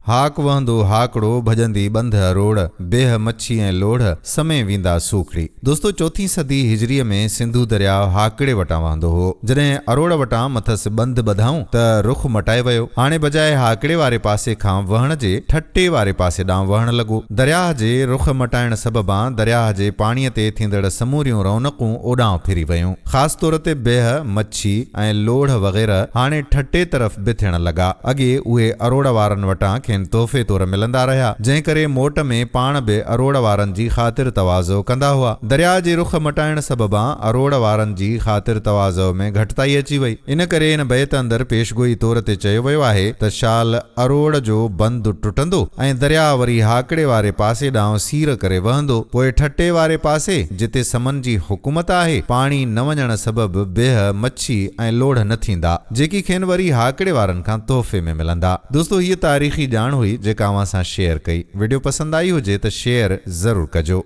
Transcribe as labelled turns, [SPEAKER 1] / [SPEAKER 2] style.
[SPEAKER 1] هاڪ وهندو هاڪڙو، ڀڄندي ٻنڌ اروڙ، بيهه مڇي ۽ لوڙهه، سمي ويندا سوکڙي. دوستو چوٿين صدي هجريء ۾ سنڌو درياء هاڪڙي وٽان وهندو هو. جڏهن اروڙ وٽان مٿس ٻنڌ ٻڌائون ته رخ مٽائي ويو. هاڻي بجاء هاڪڙي واري پاسي کان وهڻ جي ٺٽي واري پاسي ڏانهن وهڻ لڳو. درياهه جي رخ مٽائڻ سببان درياهه جي پاڻيء تي ٿيندڙ سموريون رونقون اوڏانهن ڦري ويون. خاص طور تي بيهه، مڇي ۽ لوڙهه وغيره هاڻي ٺٽي طرف به ٿيڻ لڳا. اڳي اهي اروڙ وارن وٽان کين تحفي طور ملندا رهيا، جنهن ڪري موٽ ۾ پاڻ به اروڙ وارن جي خاطر تواضع ڪندا هئا. درياء جي رخ مٽائڻ سببان اروڙ وارن جي خاطر تواضع ۾ گهٽتائي اچي وئي. ان ڪري ان بيت اندر پيشگوئي طور تي چيو ويو آهي ته شال اروڙ جو بند ٽٽندو ۽ درياء وري هاڪڙي واري پاسي ڏانهن سير ڪري وهندو، پوء ٺٽي واري پاسي، جتي سمن جي حڪومت آهي، پاڻي نه وڃڻ سبب بيهه، مڇي ۽ لوڙهه نه ٿيندا، جيڪي کين وري هاڪڙي وارن کان تحفي ۾ ملندا. دوستو هيء تاريخي ڄاڻ هئي جيڪا اوهان سان شيئر ڪئي. وڊيو پسند آئي هجي ته شيئر ضرور ڪجو.